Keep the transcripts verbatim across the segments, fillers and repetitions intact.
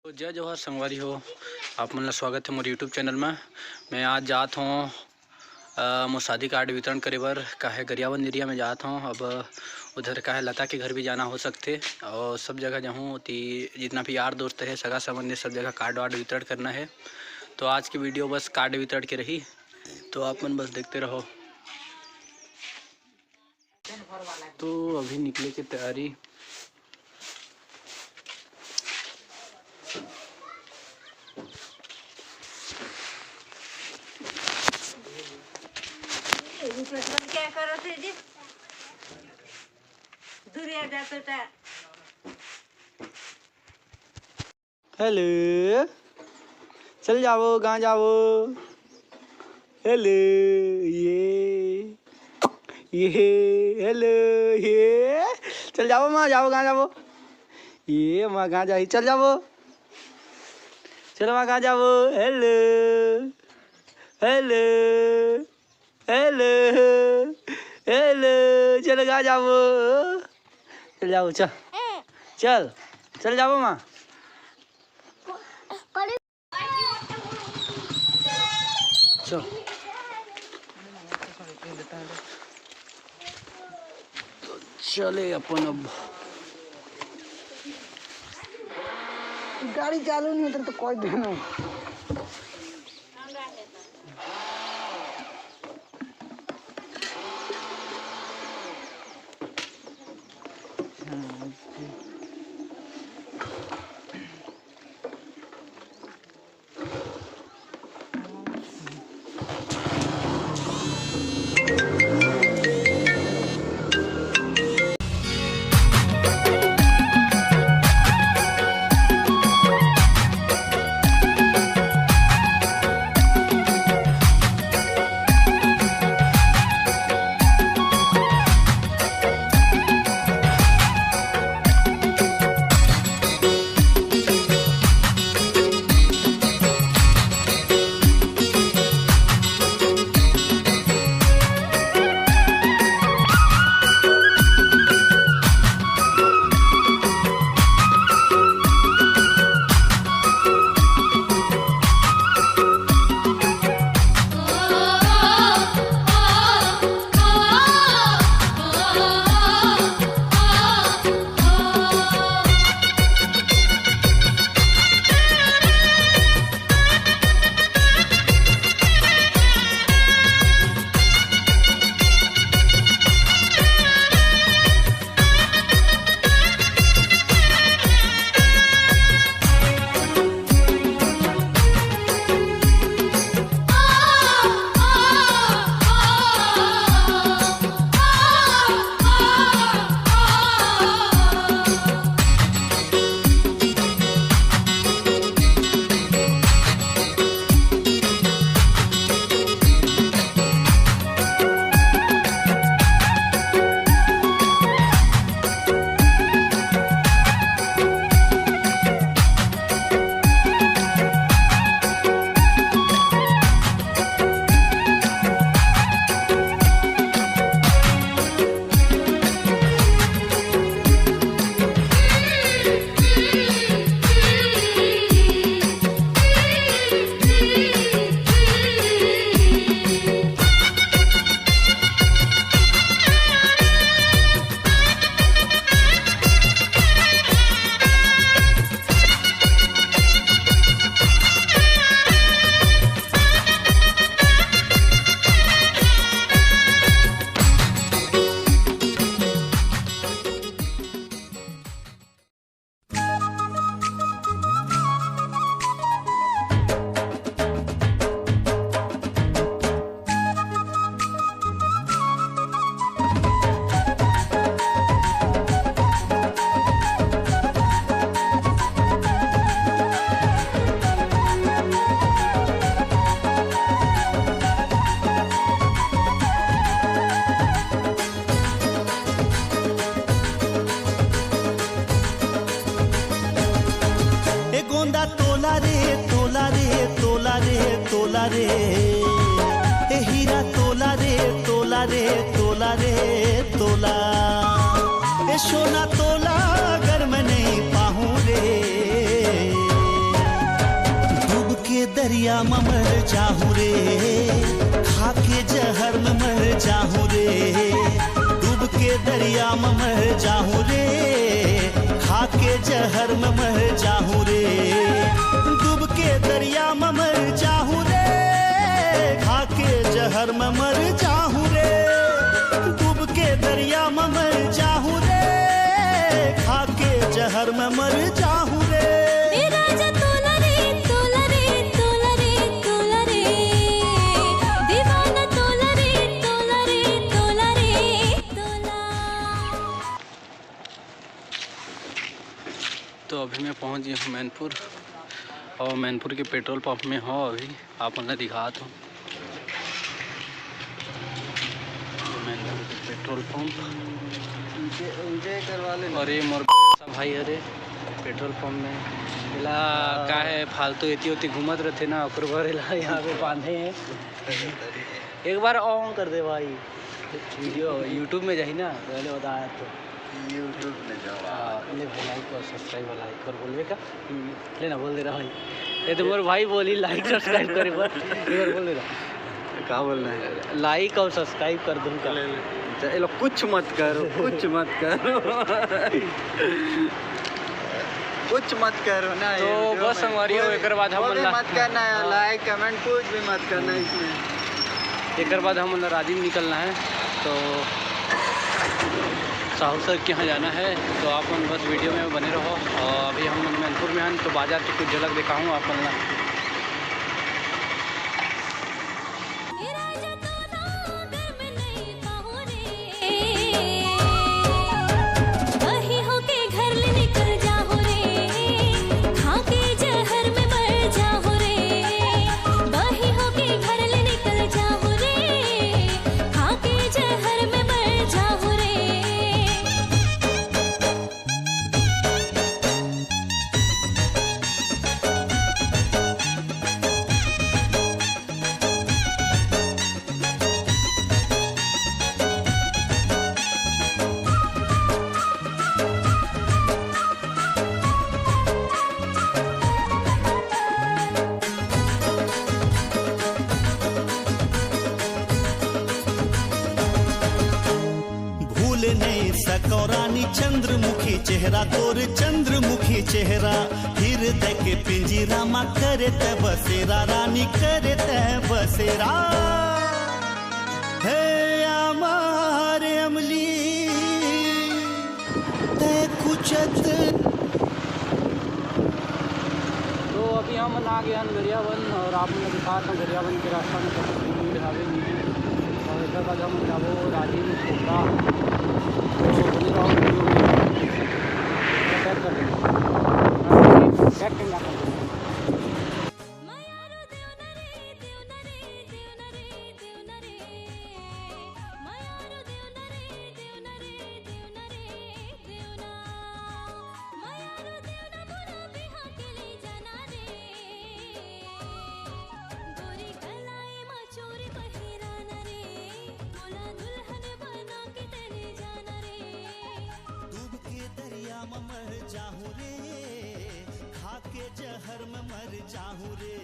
तो जय जोहार संगवारी हो, आप मन ला स्वागत है मोर YouTube चैनल में। मैं आज जात हूँ अ, मोर शादी कार्ड वितरण करे बर, काहे गरियाबंद एरिया में जात हूँ। अब उधर काहे लता के घर भी जाना हो सकथे, और सब जगह जाहूँ ती जितना भी यार दोस्त है, सगा संबंधी, सब जगह कार्ड वार्ड वितरण करना है। तो आज की वीडियो बस कार्ड वितरण के रही, तो आप मन बस देखते रहो। तो अभी निकले के तैयारी। क्या करत है जी? दूरिया जाते ता। हेलो, चल जावो, कहाँ जावो? हेलो, ये, ये, हेलो, ये, चल जावो, माँ जावो, कहाँ जावो? ये माँ कहाँ जाही? चल जावो, चलो माँ कहाँ जावो? हेलो, हेलो, हेलो, हेलो, चलो कहाँ जावो? चल जावो, चल, चल, चल जावो माँ। चल। तो चले अपन अब। गाड़ी चालू नहीं होता तो कोई देना। ए गोंदा तोला रे, तोला रे, तोला रे, तोला रे। ए हीरा तोला रे, तोला रे, तोला रे, तोला। ए सोना तोला अगर मैं नहीं पाहूँ रे, दरिया म मर जाहूं रे, खा के जहर म मर जाहूं रे, डूब के दरिया म मर जाहूं रे, खा के जहर म मर जाहूं रे, डूब के दरिया म मर जाहूं रे, खा के जहर म मर जाहूं रे, डूब के दरिया म मर जाहूं रे, खा के जहर म मर जाहूं रे। ए राजा तोला रे, तोला रे, तोला रे, तोला रे, दीवाना तोला रे, तोला रे, तोला रे, तोला। तो अभी मैं पहुंच गया हूँ मैनपुर, और मैनपुर के पेट्रोल पंप में हूँ अभी, आप मन ला दिखात हूँ। ये मैनपुर के पेट्रोल पंप। उनके, उनके करवा ले। अरे मोर भाई, अरे पेट्रोल पंप में एला का है, फालतू एती ओती घूमत रहथे ना, ओकर बर एला यहाँ पे बांधे हैं। एक बार ऑन कर दे भाई, वीडियो YouTube में जाही ना, पहले बता तो। YouTube में जाओ। हाँ, ले भाई, लाइक और सब्सक्राइब वाला एक बार बोलबे का? हम्म, ले ना, बोल दे रहा भाई। ये तो मोर भाई बोली, लाइक सब्सक्राइब करे बर। एक बार बोल दे रहा। का बोलना है? लाइक और सब्सक्राइब कर दूं का? ले, ले। अच्छा, ये लो, कुछ मत करो, कुछ मत करो। कुछ मत करो ना, तो YouTube बस में। संगवारी हो, वो भी, एकर बाद वो हमन भी ला मत करना है, हाँ। लाइक, कमेंट कुछ भी मत करना इसमें। एकर बाद हमन ला राजिम निकलना है, तो साहू सर के यहाँ जाना है, तो आप मन बस वीडियो में बने रहो। और अभी हम लोग मैनपुर में हैं, तो बाजार की कुछ झलक दिखाऊँ आप मन ला। ए राजा तोला अगर मैं नहीं पाहूं रे, बही होके घर ले निकल जाहूं रे, खा के जहर में मर जाहूं रे, बही होके घर ले निकल जाहूं रे, खा के जहर में मर जाहूं रे। भूल नहीं सको रानी चंद्रमुखी चेहरा, तोर चंद्रमुखी चेहरा, हृदय के पिंजरा मा करे तै बसेरा, रानी करे तै बसेरा। हे आमार अमली, तै कुछ तो अभी हमन आ गए हन गरियाबंद, और आप मन दिखात हन गरियाबंद के रास्ता में कतक भीड़ हवे नहीं है। और एकर बाद हम जाबो राजिम खोखा। तो बने रहो वीडियो में। पैक कर देंगे। पैक करना। देवना, मयारू देवना मोला बिहा के ले जाना रे। गोरी कलाई मा चूरी पहिराना रे, मोला दुल्हन बना के तैं ले जाना रे। डूब के दरिया म मर जाहूं रे, खा के जहर म मर जाहूं रे।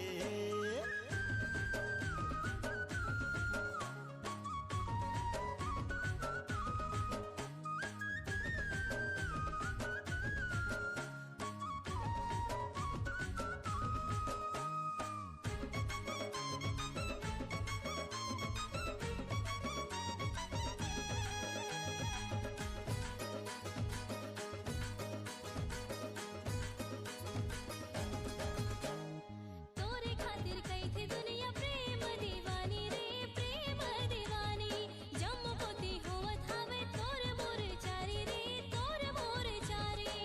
तोरे खातिर कहिथे दुनिया प्रेम दीवानी रे, प्रेम दीवानी। जम्मो कोती होवत हावय तोर मोर चारी रे, तोर मोर चारी।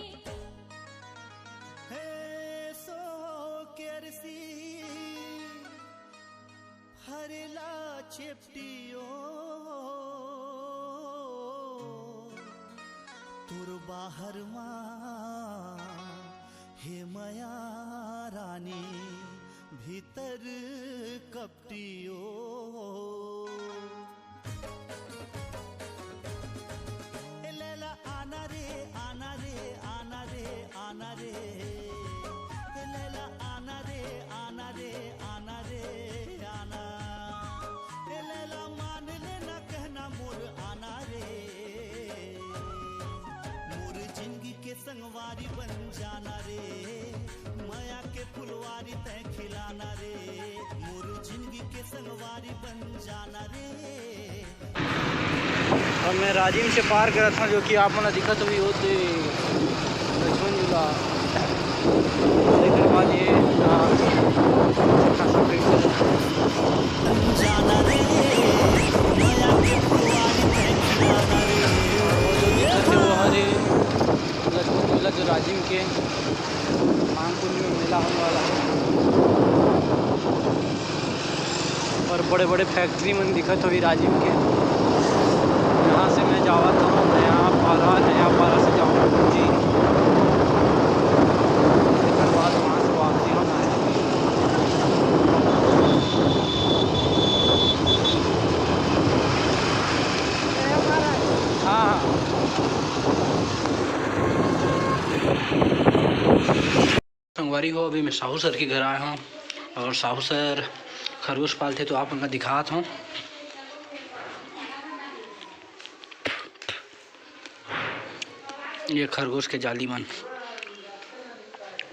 हे सो केरसी हरेला चेपटियो तोर बाहर मा हे मया रानी भीतर कपटियो। ए लैला आना रे, आना रे, आना रे, आना रे। ए लैला आना रे, आना रे, आना अब मैं राजिम से पार करत हूँ, जो कि आप मन ला दिखत होही, वो ते लक्ष्मण झूला। एकर बाद ये, आ, अच्छा खासा भीड़ है। वो हरे लक्ष्मण झूला, जो राजिम के माघ पुन्नी में मेला होने वाला है। और बड़े बड़े फैक्ट्री मन दिखत होही राजिम के। यहाँ से मैं जावत हूँ नया पारा, नया पारा से जाऊँगा जी। एकर बाद वहाँ से वापसी होना है। हाँ, हाँ। संगवारी हो, अभी मैं साहू सर के घर आए हूँ और साहू सर खरगोश पालथे, तो आप मन ला दिखात हूँ। ये खरगोश के जाली मन,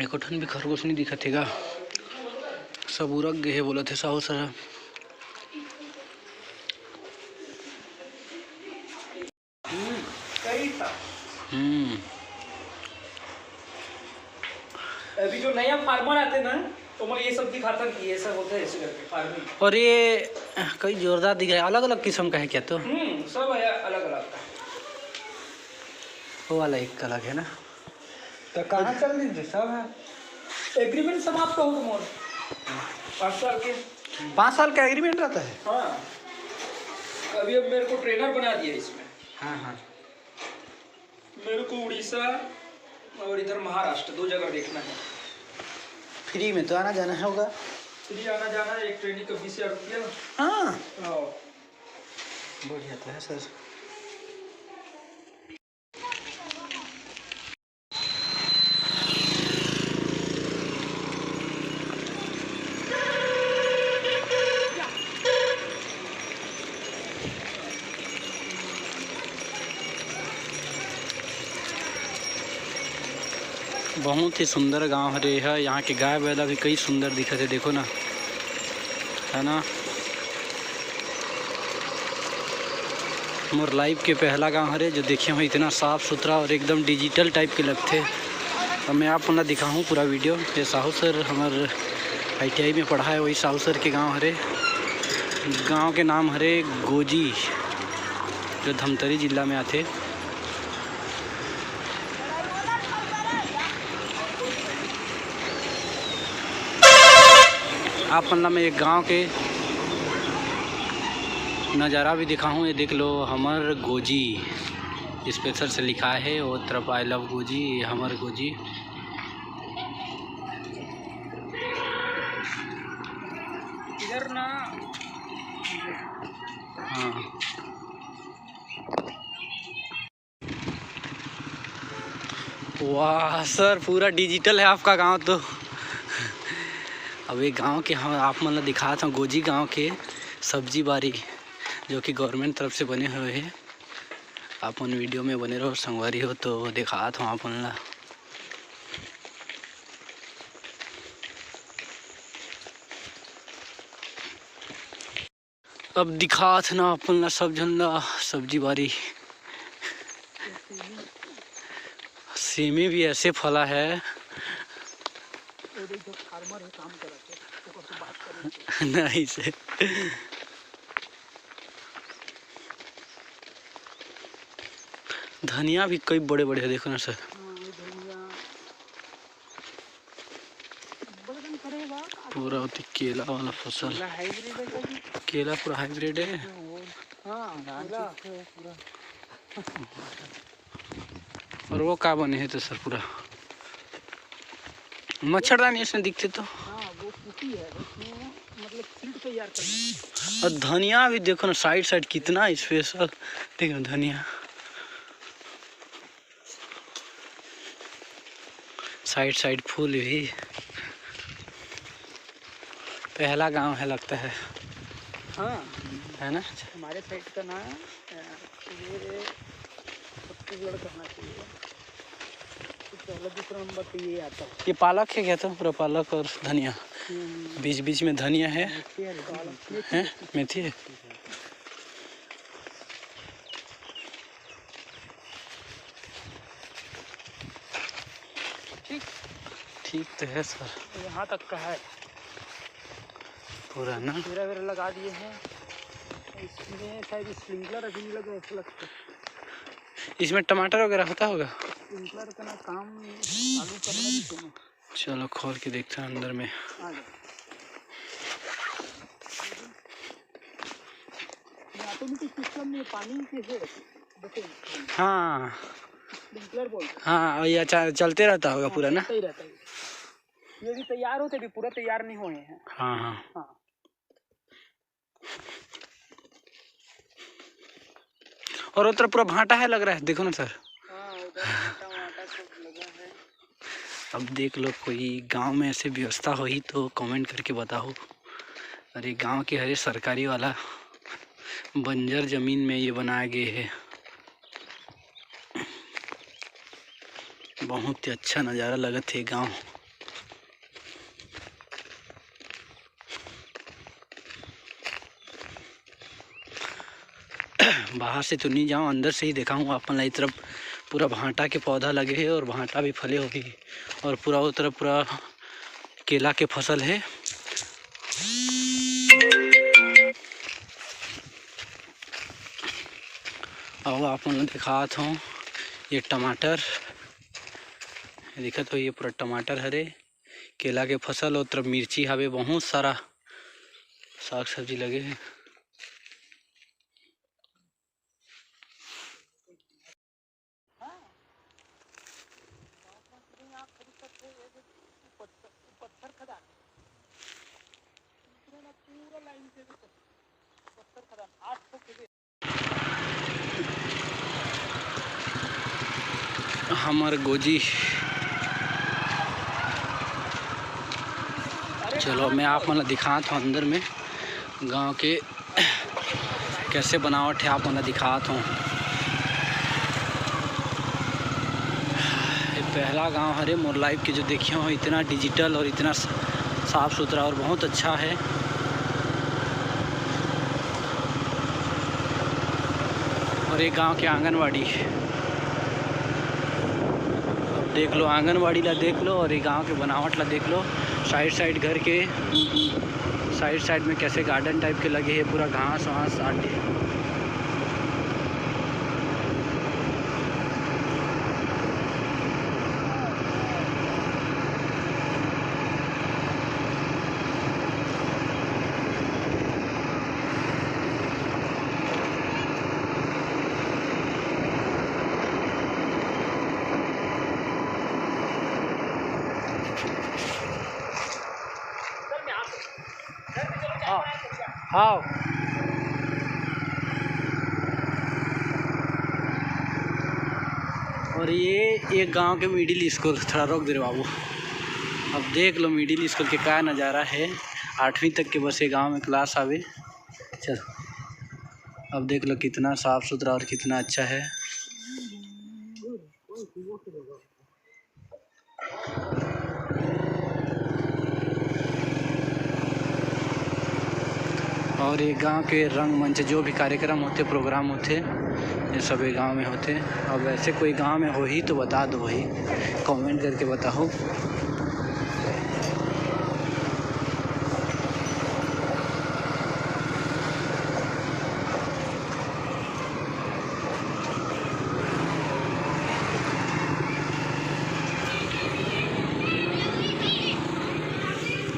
एको ठन भी खरगोश नहीं दिखत हे गा, सब उरक गे हे बोलत हे साहू सर। हम्म, सही था। हम्म। अभी जो नया फार्मर आथे ना, तो मैं ये सब दिखाता कि ये सब होता है ऐसे करके फार्मिंग। और ये कई जोरदार दिख रहा है, अलग-अलग किस्म का है क्या तो? हम्म, सब है अलग-अलग का। वो वाला एक अलग है ना? तो कहाँ चल दीजिए, सब है। एग्रीमेंट समाप्त हो गया मोर। पाँच साल के। पाँच साल का एग्रीमेंट रहता है? हाँ। अभी अब मेरे को ट्रेनर बना दिया इसमें। हाँ, हाँ। मेरे को उड़ीसा और इधर महाराष्ट्र दो जगह देखना है। फ्री में तो आना जाना होगा? फ्री आना जाना है, एक ट्रेनिंग का बीस हज़ार रुपया। हाँ। हाँ। बढ़िया तो है सर। बहुत ही सुंदर गांव हरे एहा। यहाँ के गाय बैला भी कई सुंदर दिखत हे, देखो ना, है ना। मोर लाइफ के पहला गांव हरे जो देखे हूँ, इतना साफ सुथरा और एकदम डिजिटल टाइप के लगथे। अब मैं आप मन ला दिखाहूँ पूरा वीडियो। ये साहू सर हमर आई टी आई में पढ़ा है, वही साहू सर के गांव हरे। गांव के नाम हरे गोजी, जो धमतरी जिला में आथे। आप मन ला मैं एक गांव के नज़ारा भी दिखाहूँ। ये देख लो, हमर गोजी स्पेशल से लिखा है वो तरफ, आई लव गोजी, ये हमर गोजी। इधर ना। हाँ। वाह सर, पूरा डिजिटल है आपका गांव तो। अब ये गांव के हम आप मन ला दिखात हूँ, गोजी गांव के सब्जी बारी, जो कि गवर्नमेंट तरफ से बने हुए हैं। आप मन वीडियो में बने रहो संगवारी हो, तो दिखात हूँ आप मन ला। अब दिखात ना अपन ला सब झन ला सब्जी बारी। सेमी भी ऐसे फला है। नहीं से। धनिया भी कई बड़े बड़े है, देखो ना सर। पूरा होती केला वाला फसल। केला पूरा हाइब्रिड है। और वो का बने है तो सर, पूरा मच्छरदानी इसमें दिखते तो। और धनिया भी देखो ना, साइड साइड कितना स्पेशल। देखो धनिया। साइड साइड फूल भी। पहला गांव है लगता है। हाँ। है ना? हमारे साइड का ना, अ, ये छत्तीसगढ़ कहना चाहिए। तो पहला, दूसरा नंबर पे ये आता है। ये पालक है क्या तो? पूरा पालक और धनिया। बीच बीच में धनिया है। हैं, मेथी है। ठीक। ठीक तो है सर। यहाँ तक का है। पूरा ना? घेरा वेरा लगा दिए हैं। इसमें शायद स्प्रिंकलर अभी नहीं लगा, ऐसा लगता है। इसमें टमाटर वगैरह होता होगा? स्प्रिंकलर का ना काम, आलू कर रहे हैं इसमें। चलो, खोल के देखते हैं अंदर में। आ जाओ। ये ऑटोमेटिक सिस्टम में पानी के है, देखो। हाँ। स्प्रिंकलर बोलते हैं। हाँ, और ये अच्छा चलते रहता होगा हाँ, पूरा ना? चलते ही रहता है। ये भी तैयार होते, भी पूरा तैयार नहीं हुए हैं। हाँ, हाँ। हाँ। और वो तरफ पूरा भाटा है लग रहा है, देखो ना सर। हाँ, उधर भाटा वाटा सब लगा है। अब देख लो, कोई गांव में ऐसे व्यवस्था होही तो कमेंट करके बताओ। अरे, गांव के हरे सरकारी वाला बंजर जमीन में ये बनाए गए है। बहुत ही अच्छा नज़ारा लगत हे गांव। बाहर से तो नहीं जाऊँ, अंदर से ही दिखाऊँ आप मन ला। इस तरफ पूरा भांटा के पौधा लगे हे और भांटा भी फले होही और पूरा वो तरफ पूरा केला के फसल हे। अउ आप मन ल दिखात हौं, ये टमाटर दिखत होही, ये पूरा टमाटर हरे, केला के फसल, ओ तरफ मिर्ची हवे, बहुत सारा साग सब्जी लगे हे। हमर गोजी। चलो, मैं आप मन ल दिखात हौं अंदर में गांव के कैसे बनावट हे, आप मन ल दिखात हौं। ये पहला गांव हरे मोर लाइफ के जो देखे हौं, इतना डिजिटल और इतना साफ सुथरा और बहुत अच्छा है। और ये गांव के आंगनवाड़ी, अब देख लो, आंगनवाड़ी ला देख लो और ये गांव के बनावट ला देख लो। साइड साइड घर के साइड साइड में कैसे गार्डन टाइप के लगे हे, पूरा घास वास आंटी। हाँ, हाँ। और ये एक गांव के मिडिल स्कूल, थोड़ा रोक दे रे बाबू। अब देख लो मिडिल स्कूल के का नज़ारा है। आठवीं तक के बस ये गांव में क्लास आवे। चल, अब देख लो कितना साफ सुथरा और कितना अच्छा है। और ये गांव के रंगमंच, जो भी कार्यक्रम होथे, प्रोग्राम होथे, ये सब ये गांव में होथे। अब ऐसे कोई गांव में होही तो बता दो भाई, कमेंट करके बताओ।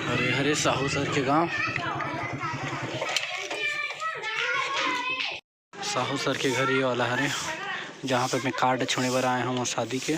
अरे, हरे साहू सर के गांव। साहू सर के घर ये वाला हरे, जहाँ पे मैं कार्ड छोड़े बर आए हौं शादी के।